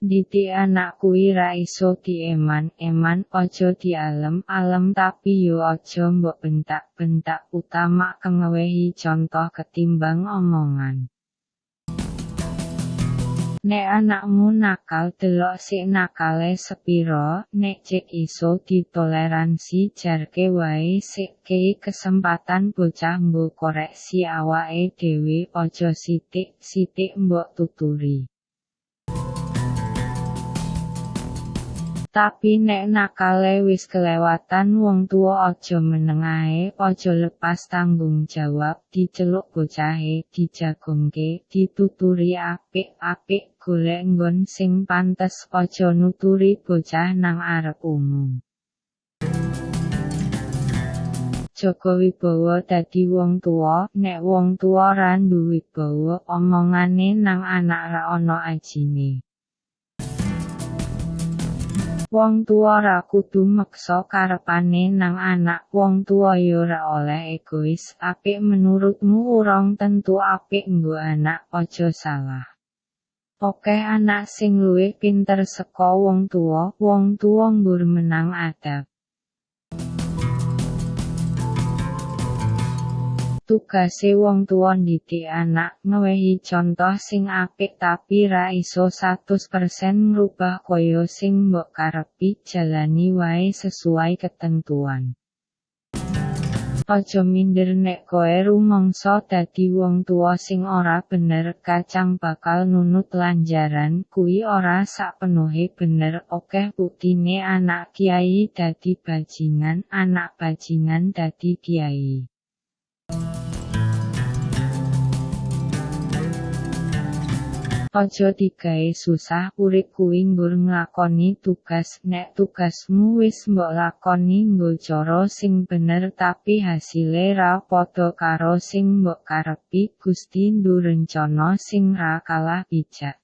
Ndidik anak kuwi ra iso dieman-eman, aja dialem-alem tapi yo aja mbok bentak-bentak, utamake ngewehi contoh ketimbang omongan. Nek anakmu nakal delok sik nakale sepiro, nek cek iso ditoleransi jarke wae sik, kei kesempatan bocah nggo koreksi awake dhewe, aja sithik-sithik mbok tuturi. Tapi nek nakale wis kelewatan wong tuwa aja meneng ae, aja lepas tanggung jawab, diceluk bocahe, dijagongke, dituturi apik-apik, golek nggon sing pantes, aja nuturi bocah nang arep umum. Jaga wibawa dadi wong tuwa, nek wong tuwa ra nduwe wibawa, omongane nang anak ra ana ajine. Wong tuwa ra kudu meksa karepane nang anak, wong tuwa yo ra oleh egois, apik menurutmu urung tentu apik nggo anak, aja salah. Akeh anak sing luwih pinter saka wong tuwa, wong tuwa nggur menang adab. Tugase wong tuwa ndidik anak, ngewehi contoh sing apik tapi ra iso 100% ngrubah kaya sing mbok karepi, jalani wae sesuai ketentuan. Aja minder nek koe rumangsa dadi wong tuwa sing ora bener, kacang bakal nunut lanjaran, kuwi ora sapenuhe bener, akeh buktine anak kiai dadi bajingan, anak bajingan dadi kiai. Aja digawe susah, urip kuwi nggur nglakoni tugas, nek tugasmu wis mbok lakoni nggo cara sing bener tapi hasile ra padha karo sing mbok karepi, Gusti nduwe rencana sing ra kalah bijak.